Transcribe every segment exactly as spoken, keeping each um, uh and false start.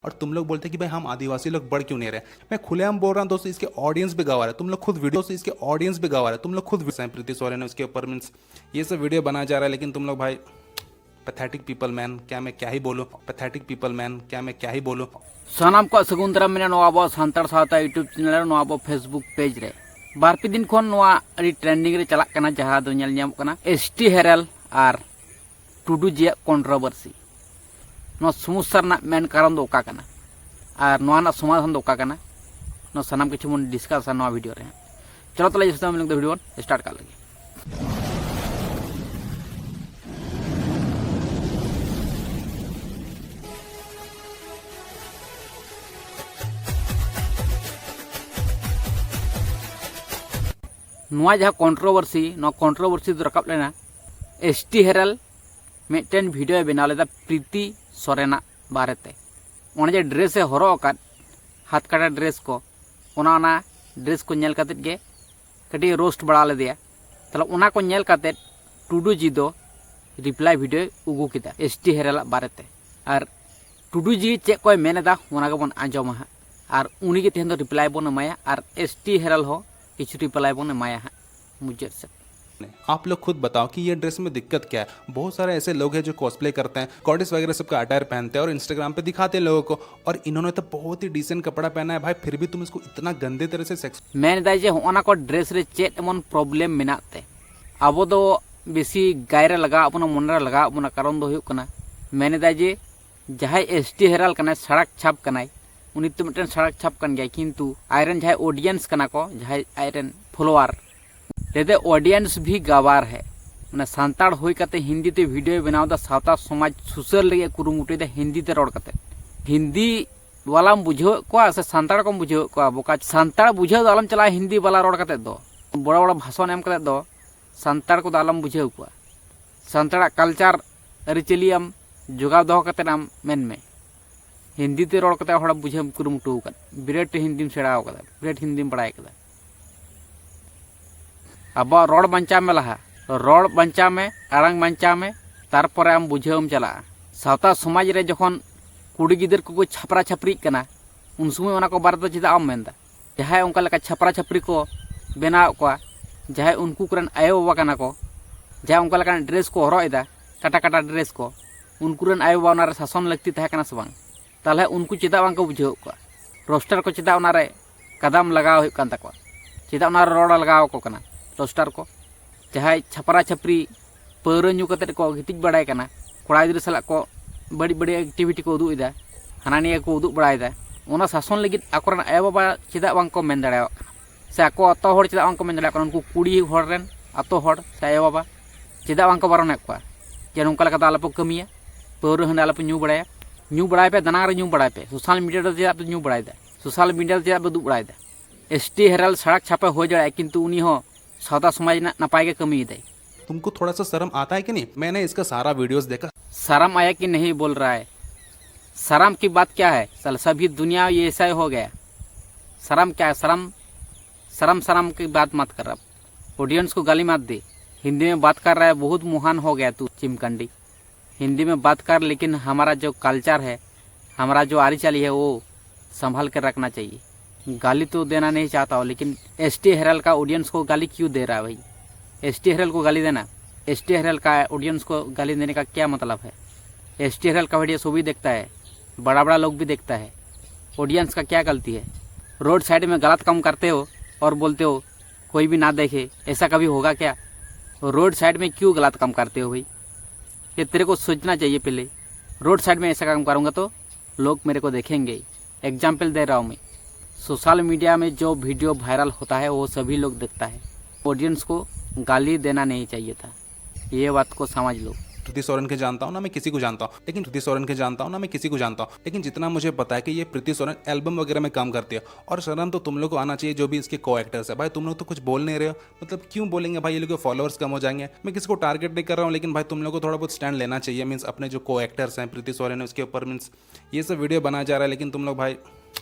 और तुम लोग बोलते कि भाई हम आदिवासी लोग बढ़ क्यों नहीं रहे। मैं खुलेआम बोल रहा हूँ दोस्तों, इसके ऑडियंस भी गवार है। तुम लोग खुद वीडियो, इसके ऑडियंस भी गवार है। तुम लोग खुद प्रीति सोरेन है उसके ऊपर, मीन्स ये सब वीडियो बनाया जा रहा है, लेकिन तुम लोग भाई pathetic people man, क्या मैं क्या ही बोलूँ, pathetic people man, क्या मैं क्या ही बोलूँ। ᱥᱟᱱᱟᱢ ᱠᱚᱣᱟᱜ ᱥᱟᱹᱜᱩᱱ ᱫᱟᱨᱟᱢ ᱢᱮᱱᱟᱜᱼᱟ ᱱᱚᱣᱟ ᱟᱵᱚ ᱥᱟᱱᱛᱟᱲ ᱥᱟᱶᱛᱟ YouTube ᱪᱮᱱᱮᱞ ᱨᱮ, ᱱᱚᱣᱟ ᱟᱵᱚ Facebook ᱯᱮᱡᱽ ᱨᱮ᱾ ᱵᱟᱨ ᱯᱮ ᱫᱤᱱ ᱠᱷᱚᱱ ᱱᱚᱣᱟ ᱟᱹᱰᱤ ᱴᱨᱮᱱᱰᱤᱝ ᱨᱮ ᱪᱟᱞᱟᱜ ᱠᱟᱱᱟ, ᱡᱟᱦᱟᱸ ᱫᱚ ᱧᱮᱞ ᱧᱟᱢᱚᱜ ᱠᱟᱱᱟ ᱮᱥ ᱴᱤ ᱦᱮᱨᱟᱞ ᱟᱨ ᱴᱩᱰᱩ ᱡᱤᱭᱟᱜ ᱠᱚᱱᱴᱨᱳᱵᱷᱟᱨᱥᱤ᱾ ᱱᱚᱣᱟ ᱥᱚᱢᱚᱥᱥᱟ ᱨᱮᱱᱟᱜ ᱢᱮᱱ ᱠᱟᱨᱚᱱ ᱫᱚ ᱚᱠᱟ ᱠᱟᱱᱟ ᱟᱨ ᱱᱚᱣᱟ ᱨᱮᱱᱟᱜ ᱥᱚᱢᱟᱫᱷᱟᱱ ᱫᱚ ᱚᱠᱟ ᱠᱟᱱᱟ, ᱱᱚᱣᱟ ᱥᱟᱱᱟᱢ ᱠᱤᱪᱷᱩ ᱵᱚᱱ ᱰᱤᱥᱠᱟᱥᱟ ᱱᱚᱣᱟ ᱵᱷᱤᱰᱤᱭᱳ ᱨᱮ ᱦᱟᱸᱜ᱾ ᱪᱚᱞᱚ ᱛᱟᱦᱞᱮ ᱡᱟᱹᱥᱛᱤ ᱵᱟᱝ ᱞᱟᱹᱭ ᱠᱟᱛᱮ ᱵᱷᱤᱰᱤᱭᱳ ᱵᱚᱱ ᱥᱴᱟᱨᱴ ᱠᱟᱜ ᱞᱮᱜᱮ᱾ ᱱᱚᱣᱟ ᱡᱟᱦᱟᱸ ᱠᱚᱱᱴᱨᱳᱵᱷᱟᱨᱥᱤ, ᱱᱚᱣᱟ ᱠᱚᱱᱴᱨᱳᱵᱷᱟᱨᱥᱤ ᱫᱚ ᱨᱟᱠᱟᱵ ᱞᱮᱱᱟ ᱮᱥ ᱴᱤ ᱦᱮᱨᱟᱞ ᱢᱤᱫᱴᱮᱱ ᱵᱷᱤᱰᱤᱭᱳᱭ ᱵᱮᱱᱟᱣ ᱞᱮᱫᱟ ᱯᱨᱤᱛᱤ ᱥᱚᱨᱮᱱᱟᱜ ᱵᱟᱨᱮᱛᱮ᱾ ᱚᱱᱮ ᱡᱮ ᱰᱨᱮᱥ ᱮ ᱦᱚᱨᱚᱜ ᱟᱠᱟᱫ, ᱦᱟᱛ ᱠᱟᱴᱟ ᱰᱨᱮᱥ ᱠᱚ, ᱚᱱᱟ ᱚᱱᱟ ᱰᱨᱮᱥ ᱠᱚ ᱧᱮᱞ ᱠᱟᱛᱮᱫ ᱜᱮ ᱠᱟᱹᱴᱤᱡ ᱨᱳᱥᱴ ᱵᱟᱲᱟ ᱞᱮᱫᱮᱭᱟ᱾ ᱛᱟᱦᱞᱮ ᱚᱱᱟ ᱠᱚ ᱧᱮᱞ ᱠᱟᱛᱮᱫ ᱴᱩᱰᱩ ᱡᱤ ᱫᱚ ᱨᱤᱯᱞᱟᱭ ᱵᱷᱤᱰᱤᱭᱳᱭ ᱩᱜᱩ ᱠᱮᱫᱟ ᱮᱥ ᱴᱤ ᱦᱮᱨᱟᱞᱟᱜ ᱵᱟᱨᱮᱛᱮ᱾ ᱟᱨ ᱴᱩᱰᱩ ᱡᱤ ᱪᱮᱫ ᱠᱚᱭ ᱢᱮᱱ ᱮᱫᱟ ᱚᱱᱟ ᱜᱮᱵᱚᱱ ᱟᱸᱡᱚᱢᱟ ᱦᱟᱸᱜ᱾ ᱟᱨ ᱩᱱᱤ ᱜᱮ ᱛᱮᱦᱮᱧ ᱫᱚ ᱨᱤᱯᱞᱟᱭ ᱵᱚᱱ ᱮᱢᱟᱭᱟ ᱟᱨ ᱮᱥ ᱴᱤ ᱦᱮᱨᱟᱞ ᱦᱚᱸ ᱠᱤᱪᱷᱩ ᱨᱤᱯᱞᱟᱭ ᱵᱚᱱ ᱮᱢᱟᱭᱟ ᱦᱟᱸᱜ ᱢᱩᱪᱟᱹᱫ ᱥᱮᱫ᱾ आप लोग खुद बताओ कि ये ड्रेस में दिक्कत क्या है। बहुत सारे ऐसे लोग हैं जो कॉस्प्ले करते हैं, गॉडेस वगैरह सबका अटायर पहनते हैं और इंस्टाग्राम पे दिखाते हैं लोगों को, और इन्होंने तो बहुत ही डिसेंट कपड़ा पहना है भाई, फिर भी तुम इसको इतना गंदे तरह से सेक्स ᱢᱮᱱ ᱮᱫᱟᱭ ᱡᱮ ᱦᱚᱸᱜᱼᱚ ᱱᱟ ᱠᱚ ᱰᱨᱮᱥ ᱨᱮ ᱪᱮᱫ ᱮᱢᱚᱱ ᱯᱨᱚᱵᱞᱮᱢ ᱢᱮᱱᱟᱜ ᱛᱮ ᱟᱵᱚ ᱫᱚ ᱵᱮᱥᱤ ᱜᱟᱭ ᱨᱮ ᱞᱟᱜᱟᱣ ᱵᱚᱱᱟ, ᱢᱚᱱᱮ ᱨᱮ ᱞᱟᱜᱟᱣ ᱵᱚᱱᱟ᱾ ᱠᱟᱨᱚᱱ ᱫᱚ ᱦᱩᱭᱩᱜ ᱠᱟᱱᱟ, ᱢᱮᱱ ᱮᱫᱟᱭ ᱡᱮ ᱡᱟᱦᱟᱸᱭ ᱮᱥ ᱴᱤ ᱦᱮᱨᱟᱞ ᱠᱟᱱᱟᱭ, ᱥᱟᱲᱟᱠ ᱪᱷᱟᱯ ᱠᱟᱱᱟᱭ, ᱩᱱᱤ ᱛᱚ ᱢᱤᱫᱴᱮᱱ ᱥᱟᱲᱟᱠ ᱪᱷᱟᱯ ᱠᱟᱱ ᱜᱮᱭᱟᱭ, ᱠᱤᱱᱛᱩ ᱟᱡᱨᱮᱱ ᱡᱟᱦᱟᱸᱭ ᱚᱰᱤᱭᱮᱱᱥ ᱠᱟᱱᱟ ᱠᱚ, ᱡᱟᱦᱟᱸᱭ ᱟᱡᱨᱮᱱ ᱯᱷᱚᱞᱳᱣᱟᱨ, ᱞᱟᱹᱭᱫᱟᱭ ᱚᱰᱤᱭᱮᱱᱥ ᱵᱷᱤ ᱜᱟᱣᱟᱨ ᱦᱮ᱾ ᱢᱟᱱᱮ ᱥᱟᱱᱛᱟᱲ ᱦᱩᱭ ᱠᱟᱛᱮ ᱦᱤᱱᱫᱤ ᱛᱮ ᱵᱷᱤᱰᱤᱭᱳᱭ ᱵᱮᱱᱟᱣ ᱮᱫᱟ, ᱥᱟᱶᱛᱟ ᱥᱚᱢᱟᱡᱽ ᱥᱩᱥᱟᱹᱨ ᱞᱟᱹᱜᱤᱫ ᱮ ᱠᱩᱨᱩᱢᱩᱴᱩᱭᱮᱫᱟ ᱦᱤᱱᱫᱤ ᱛᱮ ᱨᱚᱲ ᱠᱟᱛᱮ᱾ ᱦᱤᱱᱫᱤ ᱵᱟᱞᱟᱢ ᱵᱩᱡᱷᱟᱹᱣᱮᱫ ᱠᱚᱣᱟ ᱥᱮ ᱥᱟᱱᱛᱟᱲ ᱠᱚᱢ ᱵᱩᱡᱷᱟᱹᱣᱮᱫ ᱠᱚᱣᱟ? ᱵᱚᱠᱟ, ᱥᱟᱱᱛᱟᱲ ᱵᱩᱡᱷᱟᱹᱣ ᱫᱚ ᱟᱞᱚᱢ ᱪᱟᱞᱟᱜᱼᱟ ᱦᱤᱱᱫᱤ ᱵᱟᱞᱟ ᱨᱚᱲ ᱠᱟᱛᱮ ᱫᱚ᱾ ᱵᱚᱲᱚ ᱵᱚᱲᱚ ᱵᱷᱟᱥᱚᱱ ᱮᱢ ᱠᱟᱛᱮ ᱫᱚ ᱥᱟᱱᱛᱟᱲ ᱠᱚᱫᱚ ᱟᱞᱚᱢ ᱵᱩᱡᱷᱟᱹᱣ ᱠᱚᱣᱟ᱾ ᱥᱟᱱᱛᱟᱲᱟᱜ ᱠᱟᱞᱪᱟᱨ ᱟᱹᱨᱤᱪᱟᱹᱞᱤ ᱟᱢ ᱡᱚᱜᱟᱣ ᱫᱚᱦᱚ ᱠᱟᱛᱮ ᱟᱢ ᱢᱮᱱ ᱢᱮ᱾ ᱦᱤᱱᱫᱤ ᱛᱮ ᱨᱚᱲ ᱠᱟᱛᱮ ᱦᱚᱲᱮᱢ ᱵᱩᱡᱷᱟᱹᱣ ᱠᱩᱨᱩᱢᱩᱴᱩ ᱟᱠᱟᱫ, ᱵᱤᱨᱟᱴ ᱦᱤᱱᱫᱤᱢ ᱥᱮᱬᱟ ᱟᱠᱟᱫᱟ, ᱵᱤᱨᱟᱴ ᱦᱤᱱᱫᱤᱢ ᱵᱟᱲᱟᱭ ᱟᱠᱟᱫᱟ᱾ ᱟᱵᱚᱣᱟᱜ ᱨᱚᱲ ᱵᱟᱧᱪᱟᱣ ᱢᱮ ᱞᱟᱦᱟ, ᱨᱚᱲ ᱵᱟᱧᱪᱟᱣ ᱢᱮ, ᱟᱲᱟᱝ ᱵᱟᱧᱪᱟᱣ ᱢᱮ, ᱛᱟᱨᱯᱚᱨᱮ ᱟᱢ ᱵᱩᱡᱷᱟᱹᱣ ᱮᱢ ᱪᱟᱞᱟᱜᱼᱟ᱾ ᱥᱟᱶᱛᱟ ᱥᱚᱢᱟᱡᱽ ᱨᱮ ᱡᱚᱠᱷᱚᱱ ᱠᱩᱲᱤ ᱜᱤᱫᱟᱹᱨ ᱠᱚᱠᱚ ᱪᱷᱟᱯᱨᱟ ᱪᱷᱟᱯᱨᱤᱜ ᱠᱟᱱᱟ, ᱩᱱ ᱥᱚᱢᱚᱭ ᱚᱱᱟ ᱠᱚ ᱵᱟᱨᱮ ᱫᱚ ᱪᱮᱫᱟᱜ ᱵᱟᱢ ᱢᱮᱱᱫᱟ? ᱡᱟᱦᱟᱸᱭ ᱚᱱᱠᱟ ᱞᱮᱠᱟ ᱪᱷᱟᱯᱨᱟ ᱪᱷᱟᱯᱨᱤ ᱠᱚ ᱵᱮᱱᱟᱣᱮᱫ ᱠᱚᱣᱟ, ᱡᱟᱦᱟᱸᱭ ᱩᱱᱠᱩ ᱠᱚᱨᱮᱱ ᱟᱭᱳᱼᱵᱟᱵᱟ ᱠᱟᱱᱟ ᱠᱚ, ᱡᱟᱦᱟᱸᱭ ᱚᱱᱠᱟ ᱞᱮᱠᱟᱱ ᱰᱨᱮᱥ ᱠᱚ ᱦᱚᱨᱚᱜ ᱮᱫᱟ, ᱠᱟᱴᱟ ᱠᱟᱴᱟ ᱰᱨᱮᱥ ᱠᱚ, ᱩᱱᱠᱩ ᱨᱮᱱ ᱟᱭᱳᱼᱵᱟᱵᱟ ᱚᱱᱟᱨᱮ ᱥᱟᱥᱚᱱ ᱞᱟᱹᱠᱛᱤ ᱛᱟᱦᱮᱸ ᱠᱟᱱᱟ ᱥᱮ ᱵᱟᱝ? ᱛᱟᱦᱚᱞᱮ ᱩᱱᱠᱩ ᱪᱮᱫᱟᱜ ᱵᱟᱝ ᱠᱚ ᱵᱩᱡᱷᱟᱹᱣᱮᱫ ᱠᱚᱣᱟ? ᱨᱳᱥᱴᱟᱨ ᱠᱚ ᱪᱮᱫᱟᱜ ᱚᱱᱟᱨᱮ ᱠᱟᱫᱟᱢ ᱞᱟᱜᱟᱣ ᱦᱩᱭᱩᱜ ᱠᱟᱱ ᱛᱟᱠᱚᱣᱟ? ᱪᱮᱫᱟᱜ ᱚᱱᱟᱨᱮ ᱨᱚᱲ ᱞᱟᱜᱟᱣ ᱟᱠᱚ ᱠᱟᱱᱟ ᱨᱳᱥᱴᱟᱨ ᱠᱚ? ᱡᱟᱦᱟᱸᱭ ᱪᱷᱟᱯᱨᱟ ᱪᱷᱟᱯᱨᱤ ᱯᱟᱹᱣᱨᱟᱹ ᱧᱩ ᱠᱟᱛᱮᱫ ᱠᱚ ᱜᱤᱛᱤᱡ ᱵᱟᱲᱟᱭ ᱠᱟᱱᱟ, ᱠᱚᱲᱟ ᱜᱤᱫᱽᱨᱟᱹ ᱥᱟᱞᱟᱜ ᱠᱚ ᱵᱟᱹᱲᱤᱡ ᱵᱟᱹᱲᱤᱡ ᱮᱠᱴᱤᱵᱷᱤᱴᱤ ᱠᱚ ᱩᱫᱩᱜ ᱮᱫᱟ, ᱦᱟᱱᱟ ᱱᱤᱭᱟᱹ ᱠᱚ ᱩᱫᱩᱜ ᱵᱟᱲᱟᱭᱮᱫᱟ, ᱚᱱᱟ ᱥᱟᱥᱚᱱ ᱞᱟᱹᱜᱤᱫ ᱟᱠᱚᱨᱮᱱ ᱟᱭᱳᱼᱵᱟᱵᱟ ᱪᱮᱫᱟᱜ ᱵᱟᱝ ᱠᱚ ᱢᱮᱱ ᱫᱟᱲᱮᱭᱟᱜ ᱠᱟᱱᱟ? ᱥᱮ ᱟᱠᱚ ᱟᱛᱳ ᱦᱚᱲ ᱪᱮᱫᱟᱜ ᱵᱟᱝ ᱠᱚ ᱢᱮᱱ ᱫᱟᱲᱮᱭᱟᱜ ᱠᱟᱱᱟ? ᱩᱱᱠᱩ ᱠᱩᱲᱤ ᱦᱚᱲ ᱨᱮᱱ ᱟᱛᱳ ᱦᱚᱲ ᱥᱮ ᱟᱭᱳᱼᱵᱟᱵᱟ ᱪᱮᱫᱟᱜ ᱵᱟᱝ ᱠᱚ ᱵᱟᱨᱚᱱᱮᱫ ᱠᱚᱣᱟ ᱡᱮ ᱱᱚᱝᱠᱟ ᱞᱮᱠᱟ ᱫᱚ ᱟᱞᱚᱯᱮ ᱠᱟᱹᱢᱤᱭᱟ, ᱯᱟᱹᱣᱨᱟᱹ ᱦᱟᱺᱰᱤ ᱟᱞᱚᱯᱮ ᱧᱩ ᱵᱟᱲᱟᱭᱟ? ᱧᱩ ᱵᱟᱲᱟᱭ ᱯᱮ, ᱫᱟᱱᱟᱝ ᱨᱮ ᱧᱩ ᱵᱟᱲᱟᱭ ᱯᱮ, ᱥᱳᱥᱟᱞ ᱢᱤᱰᱤᱭᱟ ᱨᱮ ᱪᱮᱫᱟᱜ ᱯᱮ ᱧᱩ ᱵᱟᱲᱟᱭᱮᱫᱟ? ᱥᱳᱥᱟᱞ ᱢᱤᱰᱤᱭᱟ ᱨᱮ ᱪᱮᱫᱟᱜ ᱯᱮ ᱩᱫᱩᱜ ᱵᱟᱲᱟᱭᱮᱫᱟ? ᱮᱥ ᱴᱤ ᱦᱮᱨᱟᱞ ᱥᱟᱲᱟᱠ ᱪᱷᱟᱯᱟ ᱦᱩᱭ ᱫᱟᱲᱮᱭᱟᱜᱼᱟ, ᱠᱤᱱᱛᱩ ᱩᱱᱤ ᱦᱚᱸ ᱥᱟᱶᱛᱟ ᱥᱚᱢᱟᱡᱽ ᱨᱮᱱᱟᱜ ᱱᱟᱯᱟᱭ ᱜᱮ ᱠᱟᱹᱢᱤᱭᱮᱫᱟᱭ᱾ तुमको थोड़ा सा शर्म आता है कि नहीं? मैंने इसका सारा वीडियोस देखा। शर्म आया कि नहीं बोल रहा है? शर्म की बात क्या है? साला सभी दुनिया ये ऐसा ही हो गया। शर्म क्या है? शर्म, शर्म, शर्म की बात मत कर। अब ऑडियंस को गाली मत दे। हिंदी में बात कर रहा है, बहुत महान हो गया तू चिमकंडी। हिंदी में बात कर, लेकिन हमारा जो कल्चर है, हमारा जो आरी चाली है, वो संभाल के रखना चाहिए। गाली तो देना नहीं चाहता हूँ, लेकिन एस टी हेरल का ऑडियंस को गाली क्यों दे रहा है भाई? एस टी हेरल को गाली देना, एस टी हेरल का ऑडियंस को गाली देने का क्या मतलब है? एस टी हेरल का वीडियो सभी देखता है, बड़ा बड़ा लोग भी देखता है। ऑडियंस का क्या गलती है? रोड साइड में गलत काम करते हो और बोलते हो कोई भी ना देखे, ऐसा कभी होगा क्या? रोड साइड में क्यों गलत काम करते हो भाई? ये तेरे को सोचना चाहिए पहले। रोड साइड में ऐसा काम करूँगा तो लोग मेरे को देखेंगे ही। एग्जाम्पल दे रहा हूँ मैं, सोशल मीडिया में जो वीडियो वायरल होता है वो सभी लोग देखता है। ऑडियंस को गाली देना नहीं चाहिए था, ये बात को समझ लो। प्रीति सोरेन के जानता हूँ ना मैं किसी को जानता हूँ, लेकिन प्रीति सोरेन के जानता हूँ ना मैं किसी को जानता हूँ, लेकिन जितना मुझे पता है कि ये प्रीति सोरेन एल्बम वगैरह में काम करती है। और शर्म तो तुम लोग को आना चाहिए, जो भी इसके को एक्टर्स है भाई, तुम लोग तो कुछ बोल नहीं रहे हो। मतलब क्यों बोलेंगे भाई, ये लोग के फॉलोअर्स कम हो जाएंगे। मैं किसी को टारगेट नहीं कर रहा हूँ, लेकिन भाई तुम लोग को थोड़ा बहुत स्टैंड लेना चाहिए। मीन्स अपने जो को एक्टर्स हैं प्रीति सोरेन है उसके ऊपर, मीन्स ये सब वीडियो बनाया जा रहा है, लेकिन तुम लोग भाई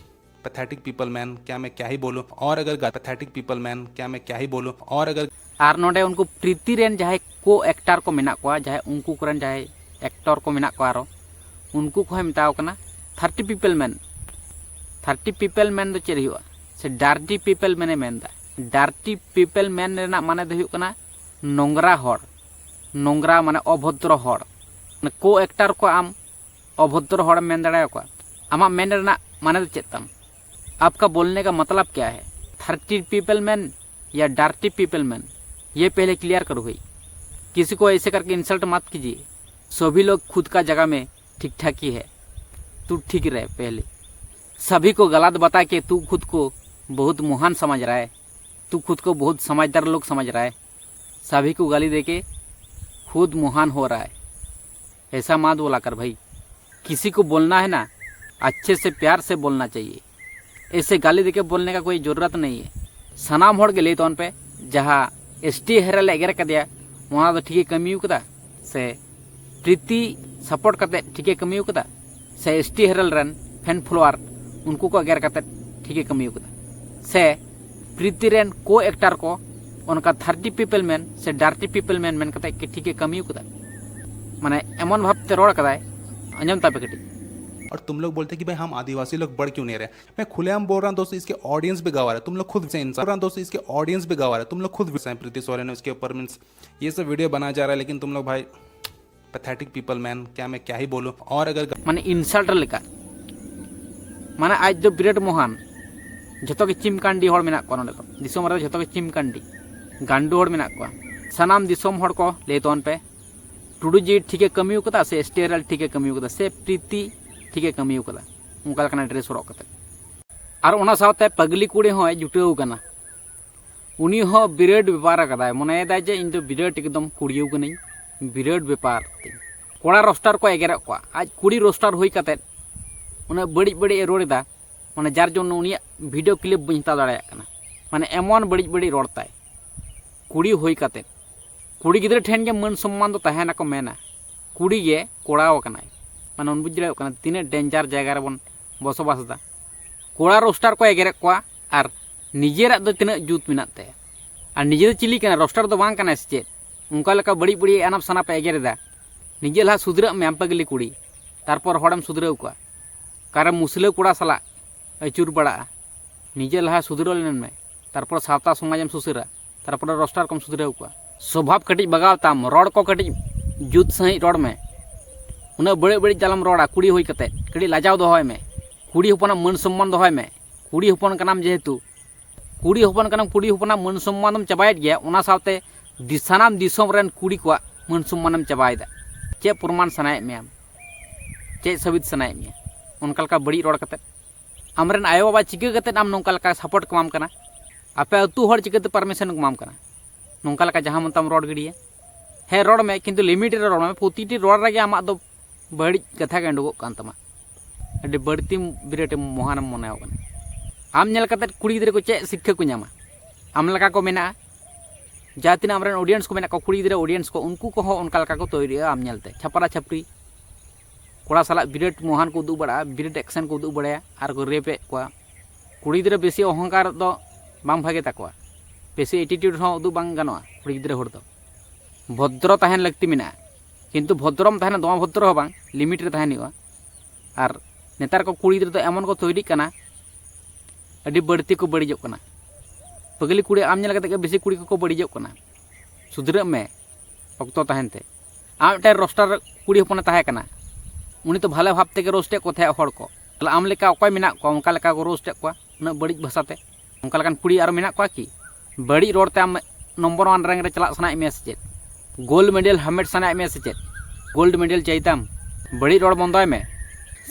pathetic people man, क्या मैं क्या ही बोलूँ। और अगर pathetic people man, क्या मैं क्या ही बोलूँ। और अगर ᱟᱨ ᱱᱚᱰᱮ ᱩᱱᱠᱩ ᱯᱨᱤᱛᱤ ᱨᱮᱱ ᱡᱟᱦᱟᱸᱭ ᱠᱳ ᱮᱠᱴᱟᱨ ᱠᱚ ᱢᱮᱱᱟᱜ ᱠᱚᱣᱟ, ᱡᱟᱦᱟᱸᱭ ᱩᱱᱠᱩ ᱠᱚᱨᱮᱱ ᱡᱟᱦᱟᱸᱭ ᱮᱠᱴᱚᱨ ᱠᱚ ᱢᱮᱱᱟᱜ ᱠᱚᱣᱟ, ᱟᱨᱚ ᱩᱱᱠᱩ ᱠᱚᱦᱚᱸᱭ ᱢᱮᱛᱟᱣ ᱠᱟᱱᱟ ᱛᱷᱟᱨᱴᱤ ᱯᱤᱯᱮᱞ ᱢᱮᱱ, ᱛᱷᱟᱨᱴᱤ ᱯᱤᱯᱮᱞ ᱢᱮᱱ ᱫᱚ ᱪᱮᱫ ᱦᱩᱭᱩᱜᱼᱟ? ᱥᱮ ᱰᱟᱨᱴᱤ ᱯᱤᱯᱮᱞ ᱢᱮᱱᱮ ᱢᱮᱱᱫᱟ᱾ ᱰᱟᱨᱴᱤ ᱯᱤᱯᱮᱞ ᱢᱮᱱ ᱨᱮᱱᱟᱜ ᱢᱟᱱᱮ ᱫᱚ ᱦᱩᱭᱩᱜ ᱠᱟᱱᱟ ᱱᱚᱝᱨᱟ ᱦᱚᱲ, ᱱᱚᱝᱨᱟ ᱢᱟᱱᱮ ᱚᱵᱷᱚᱫᱨᱚ ᱦᱚᱲ᱾ ᱠᱳ ᱮᱠᱴᱟᱨ ᱠᱚ ᱟᱢ ᱚᱵᱷᱚᱫᱨᱚ ᱦᱚᱲᱮᱢ ᱢᱮᱱ ᱫᱟᱲᱮᱭᱟᱠᱚᱣᱟ? ᱟᱢᱟᱜ ᱢᱮᱱ ᱨᱮᱱᱟᱜ ᱢᱟᱱᱮ ᱫᱚ ᱪᱮᱫ ᱛᱟᱢ? आपका बोलने का मतलब क्या है? थर्टी पीपल मैन या डर्टी पीपल मैन, ये पहले क्लियर करो भाई। किसी को ऐसे करके इंसल्ट मत कीजिए। सभी लोग खुद का जगह में ठीक ठाक ही है। तू ठीक रहे पहले। सभी को गलत बता के तू खुद को बहुत महान समझ रहा है, तू खुद को बहुत समझदार लोग समझ रहा है। सभी को गाली देके खुद महान हो रहा है। ऐसा मत बोला कर भाई। किसी को बोलना है ना, अच्छे से प्यार से बोलना चाहिए। ऐसे गाली देके बोलने का कोई ज़रूरत नहीं है। ᱥᱟᱱᱟᱢ ᱦᱚᱲ ᱜᱮ ᱞᱟᱹᱭ ᱛᱟᱵᱚᱱ ᱯᱮ, ᱡᱟᱦᱟᱸ ᱮᱥ ᱴᱤ ᱦᱮᱨᱮᱞ ᱮ ᱮᱜᱮᱨ ᱠᱟᱫᱮᱭᱟ, ᱚᱱᱟ ᱫᱚ ᱴᱷᱤᱠᱮ ᱠᱟᱹᱢᱤ ᱟᱠᱟᱫᱟ? ᱥᱮ ᱯᱨᱤᱛᱤ ᱥᱟᱯᱳᱨᱴ ᱠᱟᱛᱮ ᱴᱷᱤᱠᱮ ᱠᱟᱹᱢᱤ ᱟᱠᱟᱫᱟ? ᱥᱮ ᱮᱥ ᱴᱤ ᱦᱮᱨᱮᱞ ᱨᱮᱱ ᱯᱷᱮᱱ ᱯᱷᱚᱞᱳᱣᱟᱨ ᱩᱱᱠᱩ ᱠᱚ ᱮᱜᱮᱨ ᱠᱟᱛᱮ ᱴᱷᱤᱠᱮ ᱠᱟᱹᱢᱤ ᱟᱠᱟᱫᱟ? ᱥᱮ ᱯᱨᱤᱛᱤ ᱨᱮᱱ ᱠᱳ ᱮᱠᱴᱟᱨ ᱠᱚ ᱚᱱᱠᱟ ᱛᱷᱟᱨᱴᱤ ᱯᱤᱯᱮᱞ ᱢᱮᱱ ᱥᱮ ᱰᱟᱨᱴᱤ ᱯᱤᱯᱮᱞ ᱢᱮᱱ ᱢᱮᱱ ᱠᱟᱛᱮ ᱠᱤ ᱴᱷᱤᱠᱮ ᱠᱟᱹᱢᱤ ᱟᱠᱟᱫᱟ? ᱢᱟᱱᱮ ᱮᱢᱚᱱ ᱵᱷᱟᱵᱛᱮ ᱨᱚᱲ ᱠᱟᱫᱟᱭ, ᱟᱸᱡᱚᱢ ᱛᱟᱯᱮ ᱠᱟᱹᱴᱤᱡ᱾ और तुम लोग बोलते कि भाई हम आदिवासी लोग बढ़ क्यों नहीं रहे? मैं खुलेआम बोल रहा हूँ दोस्तों, इसके ऑडियंस भी गवाह है, तुम लोग खुद से इंसान बोल रहा हूँ दोस्तों, इसके ऑडियंस भी गवाह है, तुम लोग खुद भी हैं प्रीति सोरेन ने उसके ऊपर मीन्स ये सब वीडियो बनाया जा रहा है, लेकिन तुम लोग भाई पैथेटिक पीपल मैन, क्या मैं क्या ही बोलूँ। और अगर ᱢᱟᱱᱮ ᱤᱱᱥᱟᱞᱴ ᱞᱮᱠᱟ᱾ ᱢᱟᱱᱮ ᱟᱡ ᱫᱚ ᱵᱤᱨᱟᱴ ᱢᱚᱦᱟᱱ, ᱡᱷᱚᱛᱚ ᱜᱮ ᱪᱤᱢᱠᱟᱱᱰᱤ ᱦᱚᱲ ᱢᱮᱱᱟᱜ ᱠᱚᱣᱟ ᱱᱚᱰᱮ ᱫᱚ, ᱫᱤᱥᱚᱢ ᱨᱮ ᱡᱷᱚᱛᱚ ᱜᱮ ᱪᱤᱢᱠᱟᱱᱰᱤ ᱜᱟᱱᱰᱩ ᱦᱚᱲ ᱢᱮᱱᱟᱜ ᱠᱚᱣᱟ᱾ ᱥᱟᱱᱟᱢ ᱫᱤᱥᱚᱢ ᱦᱚᱲ ᱠᱚ ᱞᱟᱹᱭ ᱛᱟᱵᱚᱱ ᱯᱮ, ᱴᱩᱰᱩ ᱡᱤ ᱴᱷᱤᱠᱮ ᱠᱟᱹᱢᱤ ᱟᱠᱟᱫᱟ ᱥᱮ ᱮᱥ ᱴᱤ ᱦᱮᱨᱮᱞ ᱴᱷᱤᱠᱮ ᱠᱟᱹᱢᱤ ᱟᱠᱟᱫᱟ ᱥᱮ ᱯᱨᱤᱛᱤ ᱴᱷᱤᱠᱮ ᱠᱟᱹᱢᱤ ᱟᱠᱟᱫᱟ ᱚᱱᱠᱟ ᱞᱮᱠᱟᱱᱟᱜ ᱰᱨᱮᱥ ᱦᱚᱨᱚᱜ ᱠᱟᱛᱮ? ᱟᱨ ᱚᱱᱟ ᱥᱟᱶᱛᱮ ᱯᱟᱜᱽᱞᱤ ᱠᱩᱲᱤ ᱦᱚᱸᱭ ᱡᱩᱴᱟᱹᱣ ᱟᱠᱟᱱᱟ᱾ ᱩᱱᱤ ᱦᱚᱸ ᱵᱤᱨᱟᱴ ᱵᱮᱯᱟᱨ ᱟᱠᱟᱫᱟᱭ, ᱢᱚᱱᱮᱭᱮᱫᱟᱭ ᱡᱮ ᱤᱧ ᱫᱚ ᱵᱤᱨᱟᱴ ᱮᱠᱫᱚᱢ ᱠᱩᱲᱤᱭᱟᱹᱣ ᱠᱟᱹᱱᱟᱹᱧ, ᱵᱤᱨᱟᱴ ᱵᱮᱯᱟᱨ ᱛᱤᱧ᱾ ᱠᱚᱲᱟ ᱨᱳᱥᱴᱟᱨ ᱠᱚ ᱮᱜᱮᱨᱮᱫ ᱠᱚᱣᱟ, ᱟᱡ ᱠᱩᱲᱤ ᱨᱳᱥᱴᱟᱨ ᱦᱩᱭ ᱠᱟᱛᱮ ᱩᱱᱟᱹᱜ ᱵᱟᱹᱲᱤᱡ ᱵᱟᱹᱲᱤᱡ ᱮ ᱨᱚᱲ ᱮᱫᱟ, ᱢᱟᱱᱮ ᱡᱟᱨ ᱡᱚᱱᱱᱚ ᱩᱱᱤᱭᱟᱜ ᱵᱷᱤᱰᱤᱭᱳ ᱠᱞᱤᱯ ᱵᱟᱹᱧ ᱦᱟᱛᱟᱣ ᱫᱟᱲᱮᱭᱟᱜ ᱠᱟᱱᱟ᱾ ᱢᱟᱱᱮ ᱮᱢᱚᱱ ᱵᱟᱹᱲᱤᱡ ᱵᱟᱹᱲᱤᱡ ᱨᱚᱲ ᱛᱟᱭ, ᱠᱩᱲᱤ ᱦᱩᱭ ᱠᱟᱛᱮ᱾ ᱠᱩᱲᱤ ᱜᱤᱫᱽᱨᱟᱹ ᱴᱷᱮᱱ ᱜᱮ ᱢᱟᱹᱱ ᱥᱚᱢᱢᱟᱱ ᱫᱚ ᱛᱟᱦᱮᱱᱟ ᱠᱚ ᱢᱮᱱᱟ, ᱠᱩᱲᱤ ᱜᱮ ᱠᱚᱲᱟᱣ ᱟᱠᱟᱱᱟᱭ᱾ ᱢᱟᱱᱮ ᱵᱚᱱ ᱵᱩᱡᱽ ᱫᱟᱲᱮᱭᱟᱜ ᱠᱟᱱᱟ ᱛᱤᱱᱟᱹᱜ ᱰᱮᱧᱡᱟᱨ ᱡᱟᱭᱜᱟ ᱨᱮᱵᱚᱱ ᱵᱚᱥᱚᱵᱟᱥ ᱮᱫᱟ᱾ ᱠᱚᱲᱟ ᱨᱳᱥᱴᱟᱨ ᱠᱚ ᱮᱜᱮᱨᱮᱫ ᱠᱚᱣᱟ ᱟᱨ ᱱᱤᱡᱮᱨᱟᱜ ᱫᱚ ᱛᱤᱱᱟᱹᱜ ᱡᱩᱛ ᱢᱮᱱᱟᱜ ᱛᱟᱭᱟ᱾ ᱟᱨ ᱱᱤᱡᱮ ᱫᱚ ᱪᱤᱞᱤ ᱠᱟᱱᱟ, ᱨᱳᱥᱴᱟᱨ ᱫᱚ ᱵᱟᱝ ᱠᱟᱱᱟᱭ ᱥᱮ ᱪᱮᱫ? ᱚᱱᱠᱟ ᱞᱮᱠᱟ ᱵᱟᱹᱲᱤᱡ ᱵᱟᱹᱲᱤᱡ ᱟᱱᱟᱯ ᱥᱟᱱᱟᱯ ᱮ ᱮᱜᱮᱨ ᱮᱫᱟ᱾ ᱱᱤᱡᱮ ᱞᱟᱦᱟ ᱥᱩᱫᱷᱨᱟᱹᱜ ᱢᱮ ᱟᱢ ᱯᱟᱹᱜᱽᱞᱤ ᱠᱩᱲᱤ, ᱛᱟᱨᱯᱚᱨ ᱦᱚᱲᱮᱢ ᱥᱩᱫᱷᱨᱟᱹᱣ ᱠᱚᱣᱟ᱾ ᱚᱠᱟᱨᱮ ᱢᱩᱥᱞᱟᱹ ᱠᱚᱲᱟ ᱥᱟᱞᱟᱜ ᱟᱹᱪᱩᱨ ᱵᱟᱲᱟᱜᱼᱟ? ᱱᱤᱡᱮ ᱞᱟᱦᱟ ᱥᱩᱫᱷᱨᱟᱹᱣ ᱞᱮᱱ ᱢᱮ, ᱛᱟᱨᱯᱚᱨ ᱥᱟᱶᱛᱟ ᱥᱚᱢᱟᱡᱽ ᱮᱢ ᱥᱩᱥᱟᱹᱨᱟ, ᱛᱟᱨᱯᱚᱨᱮ ᱨᱳᱥᱴᱟᱨ ᱠᱚᱢ ᱥᱩᱫᱷᱨᱟᱹᱣ ᱠᱚᱣᱟ᱾ ᱥᱚᱵᱷᱟᱵ ᱠᱟᱹᱴᱤᱡ ᱵᱟᱜᱟᱣ ᱛᱟᱢ, ᱨᱚᱲ ᱠᱚ ᱠᱟᱹᱴᱤᱡ ᱡᱩᱛ ᱥᱟᱺᱦᱤᱡ ᱨᱚᱲ ᱢᱮ᱾ ᱩᱱᱟᱹᱜ ᱵᱟᱹᱲᱤᱡ ᱵᱟᱹᱲᱤᱡ ᱫᱚ ᱟᱞᱚᱢ ᱨᱚᱲᱟ᱾ ᱠᱩᱲᱤ ᱦᱩᱭ ᱠᱟᱛᱮ ᱠᱟᱹᱴᱤᱡ ᱞᱟᱡᱟᱣ ᱫᱚᱦᱚᱭ ᱢᱮ᱾ ᱠᱩᱲᱤ ᱦᱚᱯᱚᱱᱟᱜ ᱢᱟᱹᱱ ᱥᱚᱢᱢᱟᱱ ᱫᱚᱦᱚᱭ ᱢᱮ᱾ ᱠᱩᱲᱤ ᱦᱚᱯᱚᱱ ᱠᱟᱱᱟᱢ ᱡᱮᱦᱮᱛᱩ, ᱠᱩᱲᱤ ᱦᱚᱯᱚᱱ ᱠᱟᱱᱟᱢ, ᱠᱩᱲᱤ ᱦᱚᱯᱚᱱᱟᱜ ᱢᱟᱹᱱ ᱥᱚᱢᱢᱟᱱ ᱫᱚᱢ ᱪᱟᱵᱟᱭᱮᱫ ᱜᱮᱭᱟ, ᱚᱱᱟ ᱥᱟᱶᱛᱮ ᱫᱤᱥᱟᱱᱟᱢ ᱫᱤᱥᱚᱢ ᱨᱮᱱ ᱠᱩᱲᱤ ᱠᱚᱣᱟᱜ ᱢᱟᱹᱱ ᱥᱚᱢᱢᱟᱱᱮᱢ ᱪᱟᱵᱟᱭᱮᱫᱟ᱾ ᱪᱮᱫ ᱯᱨᱚᱢᱟᱱ ᱥᱟᱱᱟᱭᱮᱫ ᱢᱮᱭᱟ? ᱪᱮᱫ ᱥᱟᱹᱵᱤᱛ ᱥᱟᱱᱟᱭᱮᱫ ᱢᱮᱭᱟ? ᱚᱱᱠᱟ ᱞᱮᱠᱟ ᱵᱟᱹᱲᱤᱡ ᱨᱚᱲ ᱠᱟᱛᱮ ᱟᱢᱨᱮᱱ ᱟᱭᱳᱼᱵᱟᱵᱟ ᱪᱤᱠᱟᱹ ᱠᱟᱛᱮ ᱟᱢ ᱱᱚᱝᱠᱟ ᱞᱮᱠᱟ ᱥᱟᱯᱳᱨᱴ ᱠᱚ ᱮᱢᱟᱢ ᱠᱟᱱᱟ? ᱟᱯᱮ ᱟᱹᱛᱩ ᱦᱚᱲ ᱪᱤᱠᱟᱹᱛᱮ ᱯᱟᱨᱢᱤᱥᱚᱱ ᱠᱚ ᱮᱢᱟᱢ ᱠᱟᱱᱟ? ᱱᱚᱝᱠᱟ ᱞᱮᱠᱟ ᱡᱟᱦᱟᱸ ᱢᱚᱱ ᱛᱟᱢ ᱨᱚᱲ ᱜᱤᱰᱤᱭᱟ᱾ ᱦᱮᱸ, ᱨᱚᱲ ᱢᱮ, ᱠᱤᱱᱛᱩ ᱞᱤᱢᱤᱴ ᱨᱮ ᱨᱚᱲ ᱢᱮ᱾ ᱯᱨᱚᱛᱤᱴᱤ ᱨᱚᱲ ᱨᱮᱜᱮ ᱟᱢᱟᱜ ᱫᱚ ᱵᱟᱹᱲᱤᱡ ᱠᱟᱛᱷᱟ ᱜᱮ ᱩᱰᱩᱠᱚᱜ ᱠᱟᱱ ᱛᱟᱢᱟ᱾ ᱟᱹᱰᱤ ᱵᱟᱹᱲᱛᱤ ᱵᱤᱨᱟᱹᱴ ᱢᱚᱦᱟᱱᱮᱢ ᱢᱚᱱᱮᱣ ᱠᱟᱱᱟ᱾ ᱟᱢ ᱧᱮᱞ ᱠᱟᱛᱮ ᱠᱩᱲᱤ ᱜᱤᱫᱽᱨᱟᱹ ᱠᱚ ᱪᱮᱫ ᱥᱤᱠᱠᱷᱟ ᱠᱚ ᱧᱟᱢᱟ? ᱟᱢ ᱞᱮᱠᱟ ᱠᱚ ᱢᱮᱱᱟᱜᱼᱟ, ᱡᱟᱦᱟᱸ ᱛᱤᱱᱟᱹᱜ ᱟᱢᱨᱮᱱ ᱚᱰᱤᱭᱮᱱᱥ ᱠᱚ ᱢᱮᱱᱟᱜ ᱠᱚᱣᱟ, ᱠᱩᱲᱤ ᱜᱤᱫᱽᱨᱟᱹ ᱚᱰᱤᱭᱮᱱᱥ ᱠᱚ, ᱩᱱᱠᱩ ᱠᱚᱦᱚᱸ ᱚᱱᱠᱟ ᱞᱮᱠᱟ ᱠᱚ ᱛᱚᱭᱨᱤᱜᱼᱟ ᱟᱢ ᱧᱮᱞᱛᱮ᱾ ᱪᱷᱟᱯᱨᱟ ᱪᱷᱟᱯᱨᱤ ᱠᱚᱲᱟ ᱥᱟᱞᱟᱜ ᱵᱤᱨᱟᱹᱴ ᱢᱚᱦᱟᱱ ᱠᱚ ᱩᱫᱩᱜ ᱵᱟᱲᱟᱜᱼᱟ, ᱵᱤᱨᱟᱹᱴ ᱮᱠᱥᱮᱱ ᱠᱚ ᱩᱫᱩᱜ ᱵᱟᱲᱟᱭᱟ ᱟᱨ ᱠᱚ ᱨᱮᱯᱮᱫ ᱠᱚᱣᱟ᱾ ᱠᱩᱲᱤ ᱜᱤᱫᱽᱨᱟᱹ ᱵᱮᱥᱤ ᱚᱦᱚᱝᱠᱟᱨ ᱫᱚ ᱵᱟᱝ ᱵᱷᱟᱜᱮ ᱛᱟᱠᱚᱣᱟ, ᱵᱮᱥᱤ ᱮᱴᱤᱴᱤᱭᱩᱰ ᱦᱚᱸ ᱩᱫᱩᱜ ᱵᱟᱝ ᱜᱟᱱᱚᱜᱼᱟ ᱠᱩᱲᱤ ᱜᱤᱫᱽᱨᱟᱹ ᱦᱚᱲ ᱫᱚ᱾ ᱵᱷᱚᱫᱨᱚ ᱛᱟᱦᱮᱱ ᱞᱟᱹᱠᱛᱤ ᱢᱮᱱᱟᱜᱼᱟ, ᱠᱤᱱᱛᱩ ᱵᱷᱚᱫᱨᱚᱢ ᱛᱟᱦᱮᱱᱟ, ᱫᱚᱢᱮ ᱵᱷᱚᱫᱨᱚ ᱦᱚᱸ ᱵᱟᱝ, ᱞᱤᱢᱤᱴ ᱨᱮ ᱛᱟᱦᱮᱱ ᱦᱩᱭᱩᱜᱼᱟ᱾ ᱟᱨ ᱱᱮᱛᱟᱨ ᱠᱚ ᱠᱩᱲᱤ ᱜᱤᱫᱽᱨᱟᱹ ᱫᱚ ᱮᱢᱚᱱ ᱠᱚ ᱛᱚᱭᱨᱤᱜ ᱠᱟᱱᱟ, ᱟᱹᱰᱤ ᱵᱟᱹᱲᱛᱤ ᱠᱚ ᱵᱟᱹᱲᱤᱡᱚᱜ ᱠᱟᱱᱟ᱾ ᱯᱟᱹᱜᱽᱞᱤ ᱠᱩᱲᱤ ᱟᱢ ᱧᱮᱞ ᱠᱟᱛᱮ ᱜᱮ ᱵᱮᱥᱤ ᱠᱩᱲᱤ ᱠᱚᱠᱚ ᱵᱟᱹᱲᱤᱡᱚᱜ ᱠᱟᱱᱟ᱾ ᱥᱩᱫᱷᱨᱟᱹᱜ ᱢᱮ ᱚᱠᱛᱚ ᱛᱟᱦᱮᱱ ᱛᱮ᱾ ᱟᱢ ᱢᱤᱫᱴᱮᱱ ᱨᱳᱥᱴᱟᱨ ᱠᱩᱲᱤ ᱦᱚᱯᱚᱱᱮ ᱛᱟᱦᱮᱸ ᱠᱟᱱᱟ, ᱩᱱᱤ ᱛᱚ ᱵᱷᱟᱞᱮ ᱵᱷᱟᱵᱽ ᱛᱮᱜᱮ ᱨᱳᱥᱴ ᱮᱫ ᱠᱚ ᱛᱟᱦᱮᱸᱫ ᱦᱚᱲ ᱠᱚ᱾ ᱛᱟᱦᱞᱮ ᱟᱢ ᱞᱮᱠᱟ ᱚᱠᱚᱭ ᱢᱮᱱᱟᱜ ᱠᱚᱣᱟ ᱚᱱᱠᱟ ᱞᱮᱠᱟ ᱠᱚ ᱨᱳᱥᱴ ᱮᱫ ᱠᱚᱣᱟ ᱩᱱᱟᱹᱜ ᱵᱟᱹᱲᱤᱡ ᱵᱷᱟᱥᱟᱛᱮ? ᱚᱱᱠᱟ ᱞᱮᱠᱟᱱ ᱠᱩᱲᱤ ᱟᱨᱚ ᱢᱮᱱᱟᱜ ᱠᱚᱣᱟ ᱠᱤ? ᱵᱟᱹᱲᱤᱡ ᱨᱚᱲ ᱛᱮ ᱟᱢ ᱱᱚᱢᱵᱚᱨ ᱚᱣᱟᱱ ᱨᱮᱝᱠ ᱨᱮ ᱪᱟᱞᱟᱜ ᱥᱟᱱᱟᱭᱮᱫ ᱢᱮᱭᱟ ᱥᱮ ᱪᱮᱫ? ᱜᱳᱞᱰ ᱢᱮᱰᱮᱞ ᱦᱟᱢᱮᱴ ᱥᱟᱱᱟᱭᱮᱫ ᱢᱮᱭᱟ ᱥᱮ ᱪᱮᱫ? ᱜᱳᱞᱰ ᱢᱮᱰᱮᱞ ᱪᱟᱹᱭᱛᱟᱢ? ᱵᱟᱹᱲᱤᱡ ᱨᱚᱲ ᱵᱚᱱᱫᱚᱭ ᱢᱮ᱾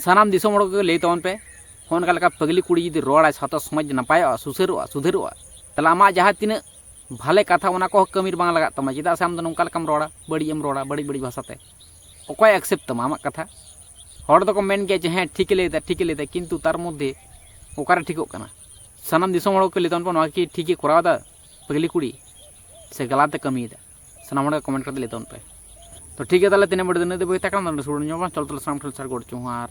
ᱥᱟᱱᱟᱢ ᱫᱤᱥᱚᱢ ᱦᱚᱲ ᱠᱚᱜᱮ ᱞᱟᱹᱭ ᱛᱟᱵᱚᱱ ᱯᱮ, ᱦᱚᱸᱜᱼᱚ ᱱᱚᱝᱠᱟ ᱞᱮᱠᱟ ᱯᱟᱹᱜᱽᱞᱤ ᱠᱩᱲᱤ ᱡᱩᱫᱤ ᱨᱚᱲᱟᱭ, ᱥᱟᱶᱛᱟ ᱥᱚᱢᱟᱡᱽ ᱱᱟᱯᱟᱭᱚᱜᱼᱟ, ᱥᱩᱥᱟᱹᱨᱚᱜᱼᱟ, ᱥᱩᱫᱷᱟᱹᱨᱚᱜᱼᱟ, ᱛᱟᱦᱞᱮ ᱟᱢᱟᱜ ᱡᱟᱦᱟᱸ ᱛᱤᱱᱟᱹᱜ ᱵᱷᱟᱞᱮ ᱠᱟᱛᱷᱟ, ᱚᱱᱟ ᱠᱚᱦᱚᱸ ᱠᱟᱹᱢᱤ ᱨᱮ ᱵᱟᱝ ᱞᱟᱜᱟᱜ ᱛᱟᱢᱟ᱾ ᱪᱮᱫᱟᱜ ᱥᱮ ᱟᱢ ᱫᱚ ᱱᱚᱝᱠᱟ ᱞᱮᱠᱟᱢ ᱨᱚᱲᱟ, ᱵᱟᱹᱲᱤᱡ ᱮᱢ ᱨᱚᱲᱟ, ᱵᱟᱹᱲᱤᱡ ᱵᱟᱹᱲᱤᱡ ᱵᱷᱟᱥᱟᱛᱮ᱾ ᱚᱠᱚᱭ ᱮᱠᱥᱮᱯᱴ ᱛᱟᱢᱟ ᱟᱢᱟᱜ ᱠᱟᱛᱷᱟ? ᱦᱚᱲ ᱫᱚᱠᱚ ᱢᱮᱱ ᱜᱮᱭᱟ ᱡᱮ, "ᱦᱮᱸ, ᱴᱷᱤᱠᱮ ᱞᱟᱹᱭᱫᱟ, ᱴᱷᱤᱠᱮ ᱞᱟᱹᱭᱫᱟ", ᱠᱤᱱᱛᱩ ᱛᱟᱨ ᱢᱚᱫᱽᱫᱷᱮ ᱚᱠᱟᱨᱮ ᱴᱷᱤᱠᱚᱜ ᱠᱟᱱᱟ? ᱥᱟᱱᱟᱢ ᱫᱤᱥᱚᱢ ᱦᱚᱲ ᱠᱚ ᱞᱟᱹᱭ ᱛᱟᱵᱚᱱ ᱯᱮ, ᱱᱚᱣᱟ ᱠᱤ ᱴᱷᱤᱠᱮ ᱠᱚᱨᱟᱣ ᱮᱫᱟ ᱯᱟᱹᱜᱽᱞᱤ ᱠᱩᱲᱤ, ᱥᱮ ᱜᱟᱞᱟᱛ ᱮ ᱠᱟᱹᱢᱤᱭᱮᱫᱟ? ᱥᱟᱱᱟᱢ ᱦᱚᱲ ᱜᱮ ᱠᱚᱢᱮᱱᱴ ᱠᱟᱛᱮ ᱞᱟᱹᱭ ᱛᱟᱵᱚᱱ ᱯᱮ᱾ ᱛᱚ ᱴᱷᱤᱠ ᱜᱮᱭᱟ, ᱛᱟᱦᱞᱮ ᱛᱮᱦᱮᱧ ᱵᱷᱤᱰᱤᱭᱳ ᱫᱚ ᱤᱱᱟᱹᱜ ᱫᱷᱟᱹᱵᱤᱡ ᱛᱟᱦᱮᱸ ᱠᱟᱱᱟ᱾ ᱱᱚᱰᱮ ᱥᱩᱨ ᱧᱚᱜ ᱵᱟᱝ, ᱪᱚᱞ ᱛᱟᱦᱞᱮ ᱥᱟᱱᱟᱢ ᱴᱷᱮᱱ ᱥᱟᱨ ᱜᱚᱲ ᱡᱚᱦᱟᱨ᱾